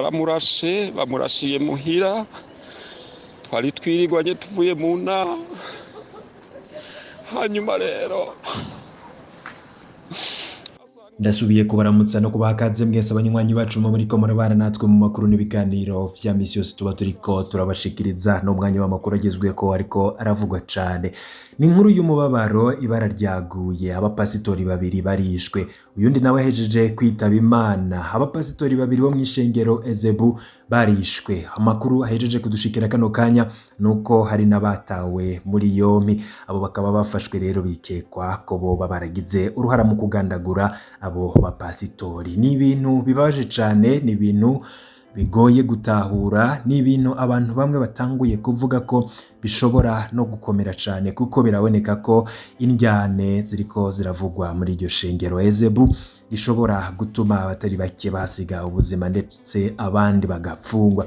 Baramurashe, bamurashiye muhira. Twari twirirwanye tuvuye mu nama. Hanyuma rero Ndasubiye kubaramutsa no kubaha kaze mwese abanywanyi bacu mu muriko murabana natwe mu makuru n'ibiganiro vya misi yose tuba turiko turabashikiriza. N'umwanya w'amakuru agezweko ariko aravugwa cane. Ni inkuru y'umubabaro, ibara ryaguye, abapasitori babiri barishwe, uyundi nawe ahejeje kwitaba Imana. Abapasitori babiri bo mw'ishengero Ezebu barishwe. Amakuru ahejeje kudushikira kano kanya nuko hari n'abatawe muri yompi. Abo bakaba bafashwe rero bikekwa ko boba baragize uruhara mu kugandagura abo bapasitori. Ni ibintu bibabaje cane, ni ibintu bigoye gutahura, ni ibintu abantu bamwe batanguye kuvuga ko bishobora no gukomera cane, kuko biraboneka ko indyane ziriko ziravugwa muri iryo shengero Ezebu rishobora gutuma abatari bake basiga ubuzima ndetse abandi bagapfungwa.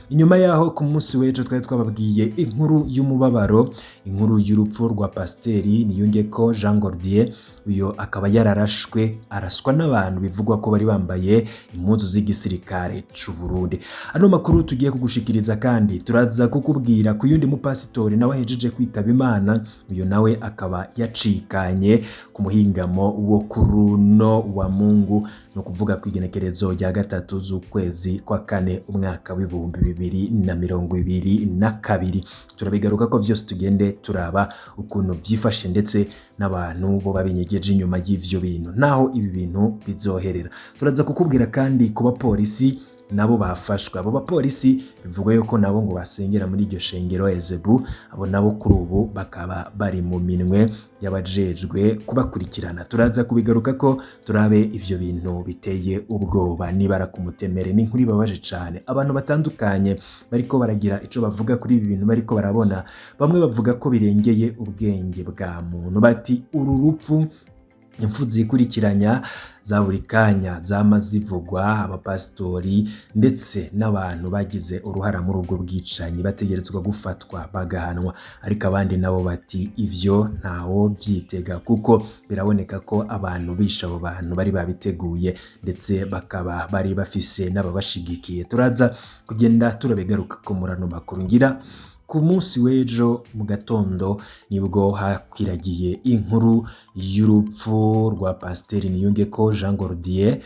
Inyuma yaho ku munsi w'ejo twari twababwiye inkuru y'umubabaro, inkuru y'urupfu rwa Pasiteri Niyungeko Jean Gordier. Uyo akaba yararashwe, araswa n'abantu bivugwa ko bari bambaye impuzu z'igisirikare c'u Burundi. Ano makuru tugiye kugushikiriza kandi turaza kukubwira ku yundi mupasitori nawe ahejeje kwitaba Imana. Uyo nawe akaba yacikanye ku muhingamo wo kuruno wa Mungu, no kuvuga ku igenekerezo rya 3 z'ukwezi kwa 4 umwaka w'2022. Turabigaruka ko vyose, tugende turaba ukuntu vyifashe ndetse n'abantu bo babinyegeje inyuma y'ivyo bintu, naho ibi bintu bizoherera. Turaza kukubwira kandi ku bapolisi nabo bafashwe. Abo bapolisi bivugwa yuko nabo ngo basengera muri iryo shengero Ezebu. Abo nabo kuri ubu bakaba bari mu minwe y'abajejwe kubakurikirana. Turaza kubigaruka ko turabe ivyo bintu biteye ubwoba nibara ku mutemere. Ni inkuru ibabaje cane. Abantu batandukanye bariko baragira ico bavuga kuri ibi bintu bariko barabona. Bamwe bavuga ko birengeye ubwenge bwa muntu, bati uru rupfu, impfu zikurikiranya za buri kanya zama zivugwa, abapasitori ndetse n'abantu bagize uruhara muri ubwo bwicanyi bategerezwa gufatwa bagahanwa. Ariko abandi nabo bati ivyo ntawo vyitega, kuko biraboneka ko abantu bishe abo bantu bari babiteguye ndetse bakaba bari bafise n'ababashigikiye. Turaza kugenda turabigaruka ko muri ano makuru. Ngira ku munsi w'ejo mu gatondo nibwo hakwiragiye inkuru y'urupfu rwa Pasiteri Niyungeko Jean Gordier,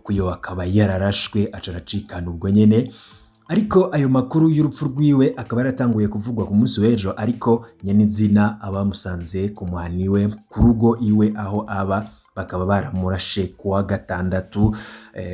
kuyo akaba yararashwe aca aracikana ubwo nyene. Ariko ayo makuru y'urupfu rwiwe akaba yaratanguye kuvugwa ku munsi w'ejo, ariko nyenizina abamusanze ku muhani we, ku rugo iwe aho aba, bakaba baramurashe kuwa gatandatu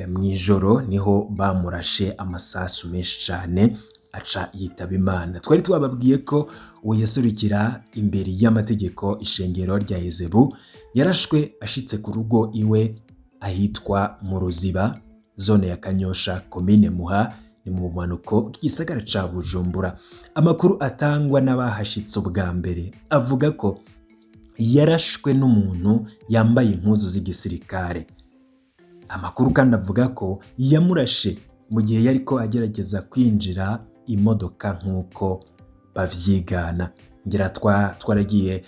mw'ijoro. Niho bamurashe amasasu menshi cane aca yitaba Imana. Twari twababwiye ko uwo yaserukira imbere y'amategeko ishengero rya Ezebu yarashwe ashitse ku rugo iwe ahitwa mu Ruziba, zone ya Kanyosha, komine Muha, ni mu bumanuko bw'igisagara ca Bujumbura. Amakuru atangwa n'abahashitse ubwa mbere avuga ko yarashwe n'umuntu yambaye impuzu z'igisirikare. Amakuru kandi avuga ko yamurashe mu gihe yariko agerageza kwinjira imodoka nk'uko bavyigana. Ngira twaragiye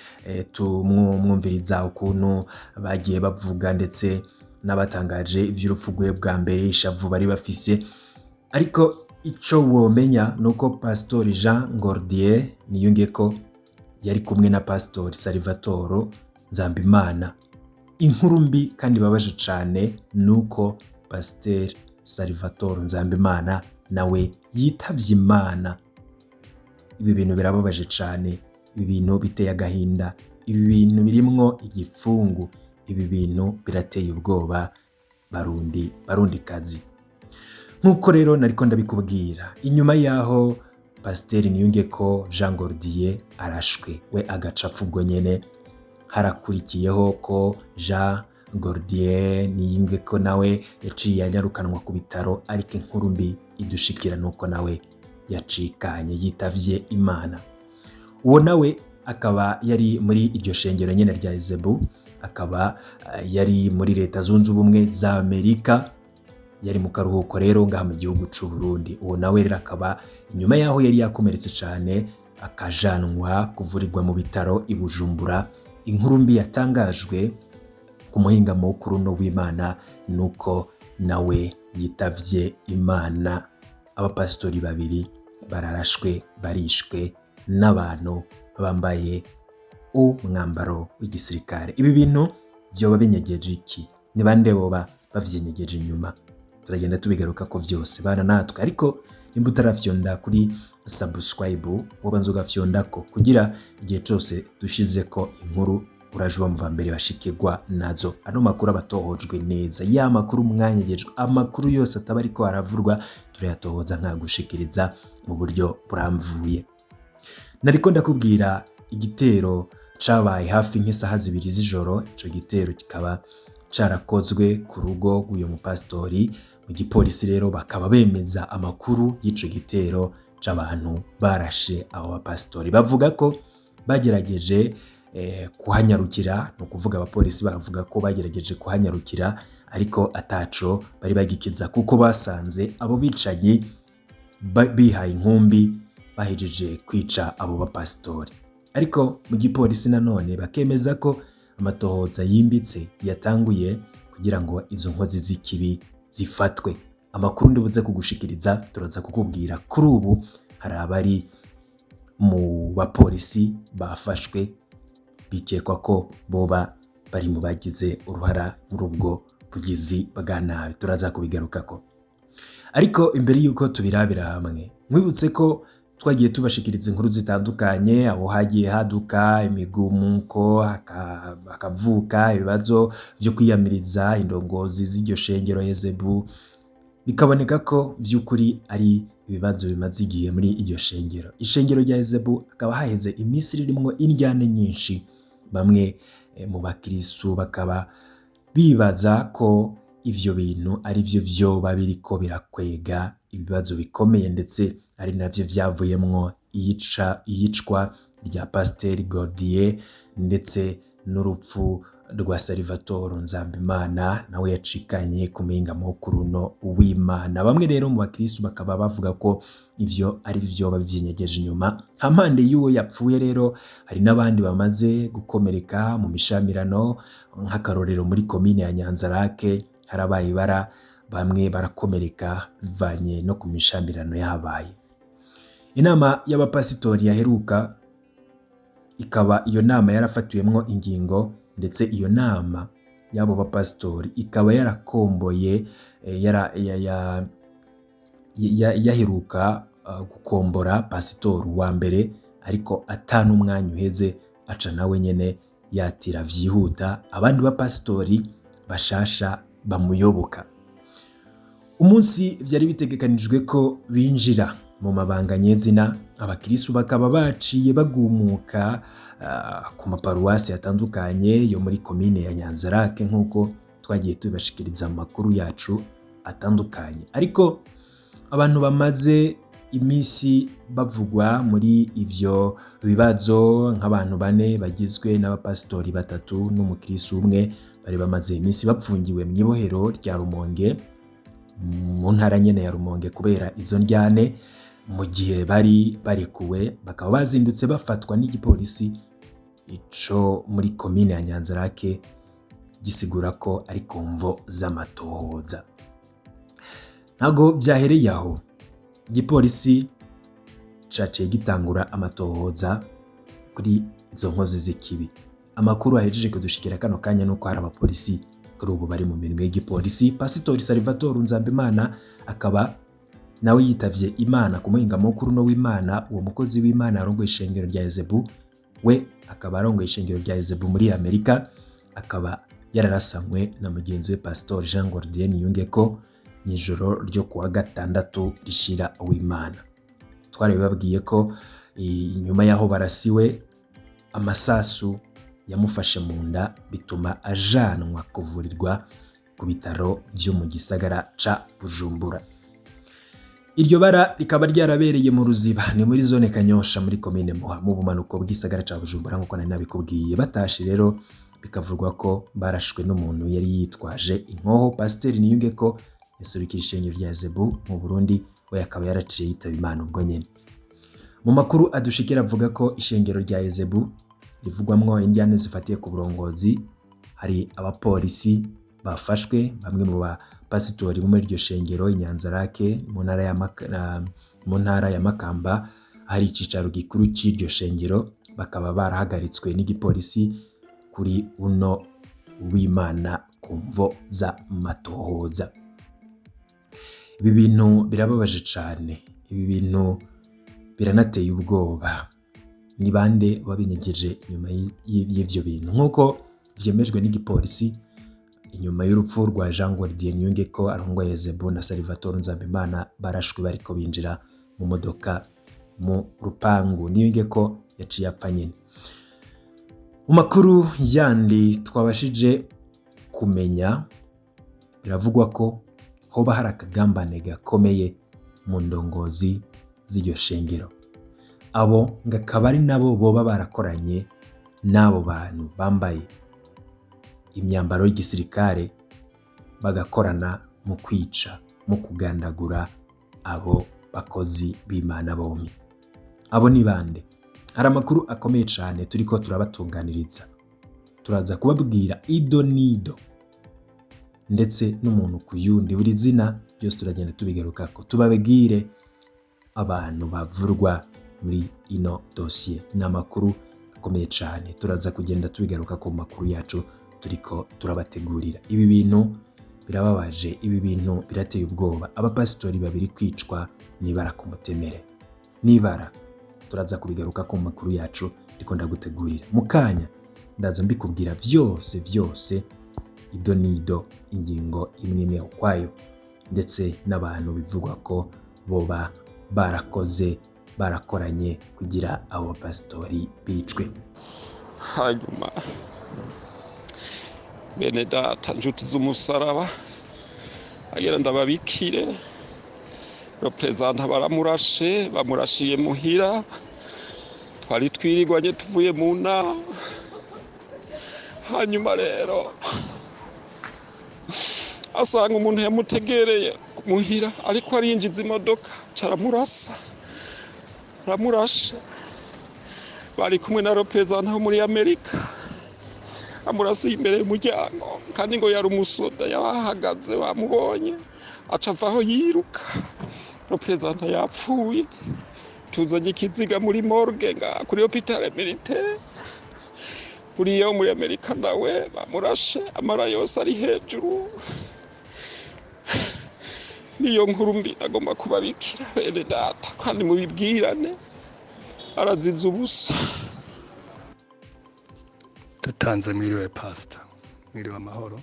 tumwumviriza ukuntu bagiye bavuga ndetse n'abatangaje ivy'urupfu rwe bwa mbere, ishavu bari bafise. Ariko ico womenya nuko Pastori Jean Gordier Niyungeko yari kumwe na Pastori Salvatore Nzambimana. Inkuru mbi kandi babaje cane nuko Pasiteri Salvatore Nzambimana nawe yitavye Imana. Ibi bintu birababaje cane, ibi bintu biteye agahinda, ibi bintu birimwo igipfungu, ibi bintu birateye ubwoba, Barundi, Barundikazi. Nk'uko rero nariko ndabikubwira, inyuma yaho Pasiteri Niyungeko Jean Gordier arashwe we agaca apfa ubwo nyene, harakurikiyeho ko Jean Gordier Niyungeko nawe yaciye anyarukanwa ku bitaro, ariko inkuru mbi idushikira nuko nawe yacikanye, yitavye Imana. Uwo nawe akaba yari muri iryo shengero nyene rya Ezebu, akaba yari muri Leta Zunze Ubumwe za Amerika, yari mu karuhuko rero ngaha mu gihugu c'u Burundi. Uwo nawe rero akaba inyuma yaho yari yakomeretse cane akajanwa kuvurirwa mu bitaro i Bujumbura, inkuru mbi yatangajwe ku muhingamo kuri uno w'Imana nuko nawe yitavye Imana. Abapasitori babiri bararashwe, barishwe n'abantu bambaye umwambaro w'igisirikare. Ibi bintu vyoba binyegeje iki? Ni bande boba bavyinyegeje inyuma? Turagenda tubigaruka ko vyose, bana natwe. Ariko nimba utarafyonda kuri subscribe, wobanza ugafyondako kugira igihe cose dushizeko inkuru uraje uba mu ba mbere bashikirwa nazo. Ano makuru aba atohojwe neza, ya makuru mwanyegejwe, amakuru yose ataba ariko aravurwa turayatohoza nkagushikiriza mu buryo buramvuye. Nariko ndakubwira igitero cabaye hafi nk'isaha 2 z'ijoro. Ico gitero kikaba carakozwe ku rugo rw'uyo mupasitori. Mu gipolisi rero bakaba bemeza amakuru y'ico gitero c'abantu barashe abo bapasitori. Bavuga ko bagerageje kuhanyarukira, ni ukuvuga abapolisi bavuga ko bagerageje kuhanyarukira ariko ataco bari bagikiza, kuko basanze abo bicanyi bihaye inkumbi, bahejeje kwica abo bapasitori. Ariko mu gipolisi nanone bakemeza ko amatohoza yimbitse yatanguye kugira ngo izo nkozi z'ikibi zifatwe. Amakuru ndibuze kugushikiriza, turaza kukubwira kuri ubu hari abari mu bapolisi bafashwe bikekwa ko boba bari mu bagize uruhara muri ubwo bugizi bwa nabi. Turaza kubigarukako. Ariko imbere y'uko tubirabira hamwe, nkwibutse ko twagiye tubashikiriza inkuru zitandukanye aho hagiye haduka imigumuko, hakavuka ibibazo vyo kwiyamiriza indongozi z'iryo shengero Yezebu, bikaboneka ko vy'ukuri ari ibibazo bimaze igihe muri iryo shengero. Ishengero rya Ezebu hakaba haheze iminsi ririmwo indyane nyinshi. Bamwe mu bakirisu bakaba bibaza ko ivyo bintu ari vyo vyoba biriko birakwega ibibazo bikomeye, ndetse ari navyo vyavuyemwo iyicwa rya Pasiteri Godier ndetse n'urupfu rwa Salvatore Nzambimana, nawe yacikanye ku muhingamo kuri uno w'Imana. Bamwe rero mu bakristu bakaba bavuga ko ivyo ari vyo bavyinyegeje inyuma. Hampande y'uwo yapfuye rero, hari n'abandi bamaze gukomereka mu mishamirano. Nk'akarorero, muri komine ya Nyanzarake harabaye ibara, bamwe barakomereka bivanye no ku mishamirano yahabaye. Inama y'abapasitori yaheruka ikaba iyo nama yarafatiwemwo ingingo, ndetse iyo nama y'abo bapasitori ikaba yarakomboye yaheruka gukombora pasitori wa mbere, ariko ata n'umwanya uheze aca nawe nyene yatira vyihuta abandi bapasitori bashasha bamuyoboka. Umunsi vyari bitegekanijwe ko binjira mu mabanga nyezina, abakirisu bakaba baciye bagumuka ku maparuwasi atandukanye yo muri komine ya Nyanzarake, nk'uko twagiye tubibashikiriza mu makuru yacu atandukanye. Ariko abantu bamaze iminsi bavugwa muri ivyo bibazo, nk'abantu bane bagizwe n'abapasitori batatu n'umukirisu umwe, bari bamaze iminsi bapfungiwe mw'ibohero rya Rumonge, mu ntara nyene ya Rumonge, kubera izo ndyane. Mu gihe bari barekuwe, bakaba bazindutse bafatwa n'igipolisi ico muri komine ya Nyanzarake, gisigura ko ari ku mvo z'amatohoza. Ntago vyahereye aho, igipolisi caciye gitangura amatohoza kuri izo nkozi z'ikibi. Amakuru ahejeje kudushikira kano kanya nuko hari abapolisi kuri ubu bari mu minwe y'igipolisi. Pasitori Salvatore Nzambimana akaba nawe yitavye Imana ku muhingamo kuri uno w'Imana. Uwo mukozi w'Imana arongoye ishengero rya Ezebu, we akaba arongoye ishengero rya Ezebu muri Amerika, akaba yararasanywe na mugenzi we Pastor Jean Gordien Niyungeko mw'ijoro ryo kuwa gatandatu rishira uw'Imana. Twarabibabwiye ko inyuma y'aho barasiwe, amasasu yamufashe mu nda, bituma ajanwa kuvurirwa ku bitaro vyo mu gisagara ca Bujumbura. Iryo bara rikaba ryarabereye mu Ruziba, ni muri zone Kanyosha, muri komine Muha, mu bumanuko bw'isagara ca Bujumbura, nk'uko nari nabikubwiye. Batashe rero, bikavugwa ko barashwe n'umuntu yari yitwaje inkoho. Pasiteri Niyungeko yaserukira ishengero rya Zebu mu Burundi, we akaba yaraciye yitaba Imana ubwo nyene. Mu makuru adushikira avuga ko ishengero rya Ezebu rivugwamwo indyane zifatiye ku burongozi, hari abapolisi Bafashwe bamwe mu bapasitori bo muri iryo shengero i Nyanzarake mu ntara ya Makamba, hari icicaro gikuru c'iryo shengero, bakaba barahagaritswe n'igipolisi kuri uno w'Imana ku mvo z'amatohoza. Ibi bintu birababaje cane, ibi bintu biranateye ubwoba. Ni bande babinyegeje inyuma y'ivyo bintu? Nk'uko vyemejwe n'igipolisi, inyuma y'urupfu rwa Jean Gordien Niyungeko arongoye Zebu na Salvatore Nzambimana barashwe bariko binjira mu modoka mu rupangu, Niyungeko yaciye apfa nyene. Mu makuru yandi twabashije kumenya, biravugwa ko hoba hari akagambane gakomeye mu ndongozi z'iryo shengero. Abo ngo akaba ari nabo boba barakoranye n'abo bantu bambaye imyambaro y'igisirikare, bagakorana mu kwica, mu kugandagura abo bakozi b'Imana bombi. Abo ni bande? Hari amakuru akomeye cane turiko turabatunganiriza, turaza kubabwira ido nido ndetse n'umuntu ku yundi, buri zina byose turagenda tubigarukako, tubabwire abantu bavurwa muri ino dosiye. Ni amakuru akomeye cane, turaza kugenda tubigaruka ku makuru yacu turiko turabategurira. Ibi bintu birababaje, ibi bintu birateye ubwoba. Abapasitori babiri kwicwa nibara ku mutemere, nibara. Turaza kubigaruka ku makuru yacu ndiko ndagutegurira mu kanya, ndaza mbikubwira vyose vyose, ido nido, ingingo imwe imwe ukwayo, ndetse n'abantu bivugwa ko boba barakoze, barakoranye kugira abo bapasitori bicwe. Hanyuma bene data, nshuti z'umusaraba, agira ndababikire représentant baramurashe, bamurashiye muhira. Twari twirirwanye tuvuye mu nama. Hanyuma rero asanga umuntu yamutegereye muhira ariko arinjiza imodoka, caramurasa, aramurashe. Bari kumwe na représentant wo muri Amerika, amurasiye imbere y'umuryango, kandi ngo yari umusoda yabahagaze bamubonye, aca avaho yiruka. Représentant yapfuye, tuzanye ikiziga muri morgue nga kuri hôpital militaire. Uriya wo muri Amerika nawe bamurashe, amara yose ari hejuru. Niyo nkuru mbi agomba kubabikira bene data, kandi mubibwirane, arazize ubusa. Dutanze mwiriwe pasita, mwiriwe amahoro.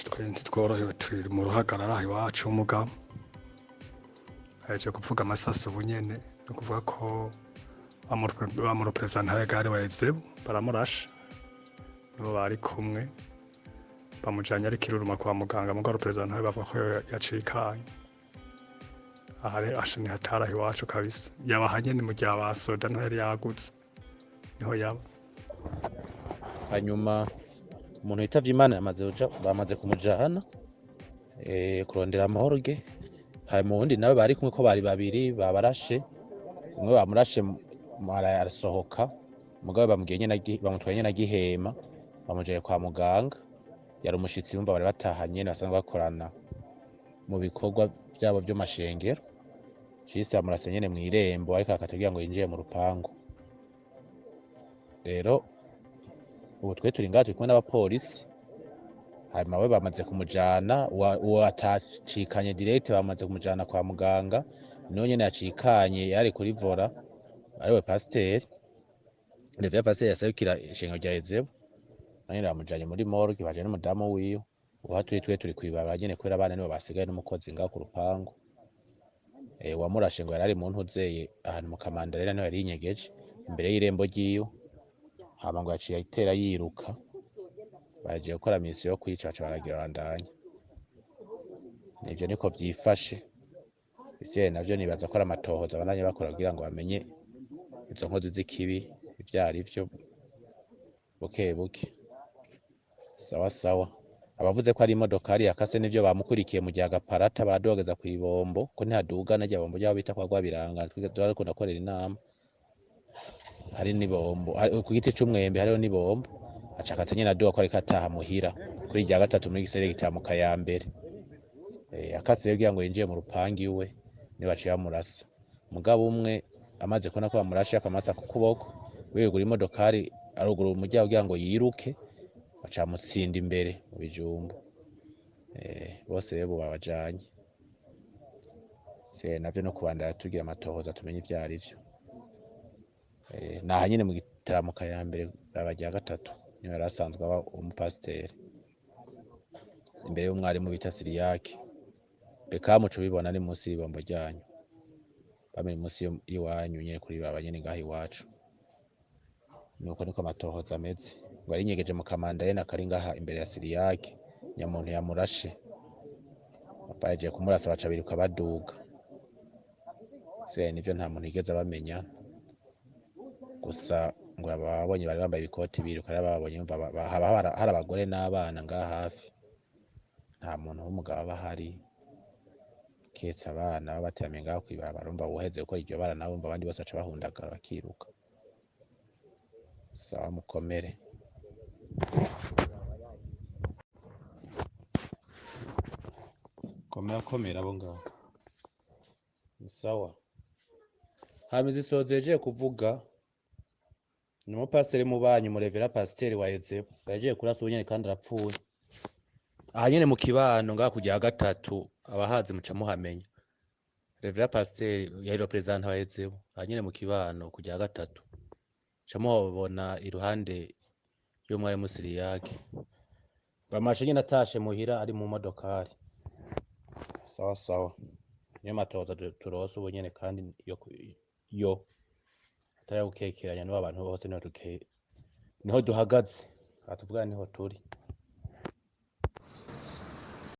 Twe ntitworohewe, turi mu ruhagarara aha iwacu. Umugabo aheje kuvuga amasasu ubu nyene, ni ukuvuga ko bamureprezanta gare wa Ezebu baramurashe, nibo bari kumwe, bamujanye ariko iruruma kwa muganga. Mugabo représentant bavuga ko yacikanye. Aha rero asha nihatari aha iwacu kabisa. Yabaha nyene mu gihe abasoda niho yari yagutse, niho yaba. Hanyuma umuntu yitavye Imana yamaze kuja, bamaze kumujana kurondera amahoro ge. Hanyuma uwundi nawe bari kumwe, ko bari babiri babarashe, umwe bamurashe arasohoka, mugabo bamubwiye nyene bamutwaye nyene agihema, bamujanye kwa muganga. Yari umushitsi, bumva bari batahanye, basanzwe bakorana mu bikorwa vyabo vy'amashengero. Cisi bamurase nyene mw'irembo ariko akatubwira ngo yinjiye mu rupangu. Rero ubu twe turi ngaha, turi kumwe n'abapolisi. Hanyuma we bamaze kumujana, uwo atacikanye direct bamaze kumujana kwa muganga, niwe nyene yacikanye, yari kuri volant, ariwe pasiteri Reverend, pasiteri yaserukira ishengero rya Ezebu. Nawe nyene bamujanye muri morgue, baje n'umudamu wiwe. Ubu aho turi, twe turi kw'ibarabara nyene, kubera abana nibo basigaye n'umukozi ngaho ku rupangu. Uwamurashe ngo yarari mu ntuzeye ahantu mu Kamandarena, niho yari yinyegeje imbere y'irembo ryiwe. Hama ngo yaciye atera yiruka, bagiye gukora misiyo yo kwica, baca baragira bandanya. Nivyo niko vyifashe. Ese navyo nibaza ko ari amatohoza bandanye bakora kugira ngo bamenye izo nkozi z'ikibi ivyo arivyo buke buke. Sawa sawa. Abavuze ko ari imodokari yakase nivyo, bamukurikiye mu gihe agaparata baradogeza kw'ibombo, ko ntihaduga narya bombo ryabo bita kwa Rwabiranga turakunda gukorera inama. Hari n'ibombo ku giti c'umwembe, hariho n'ibombo. Aca akata nyene aduga ko ariko ataha muhira kuri irya gatatu muri gisere gitaramuka ya mbere. Akase rero kugira ngo yinjire mu rupangu iwe, niwe baciye bamurasa. Mugabo umwe amaze kubona ko bamurashe akamasa ku kuboko, we yugura imodokari arugurura umuryango kugira ngo yiruke, baca bamutsinda imbere mu bijumbu. Bose rero ubu babajanye. Se navyo no kubandanya tugira amatohoza tumenye ivyo arivyo. Naha nyene mu gitaramuka ya mbere bara rya gatatu niho yari asanzwe aba umupasiteri imbere y'umwarimu bita Siriyake. Bekamu uca ubibona ari munsi y'ibombo ryanyu, bamwe munsi y'iwanyu nyene kuri baba nyene ngaha iwacu. Nuko niko amatohoza ameze. Ngo yarinyegeje mu kamanda yene akari ngaha imbere ya Siriyake, nyamuntu yamurashe. Bahejeje kumurasa baca biruka baduga. Se nivyo nta muntu yigeze abamenya. Gusa ngo ababonye bari bambaye ibikoti biruka rero bababonye umva haba hari abagore n'abana ngaha hafi. Nta muntu w'umugabo aba ahari kiretse abana baba bateramiye ngaho kw'ibarabara, urumva uwuheze gukora iryo bara nawe urumva abandi bose baca bahundagara bakiruka. Sawa mukomere. Komera komera abo ngaho. Ni sawa. Hama izisozo yagiye kuvuga ni umupasiteri mubanyi umurevera pasiteri wa Ezebu yagiye kurasa ubu nyene kandi arapfuye. Aha nyene mu kibano ngaha ku gatatu abahazi muca muhamenya. Revera pasiteri yari representant wa Ezebu aha nyene mu kibano ku gatatu muca muhabona iruhande y'umwarimu Siriyake. Bamashe nyene atashe muhira ari mu modokari. Sawa sawa. Niyo matoza turose ubu nyene kandi yo atari gukekeranya n'ubu abantu bose niho duhagaze aha tuvuga niho turi.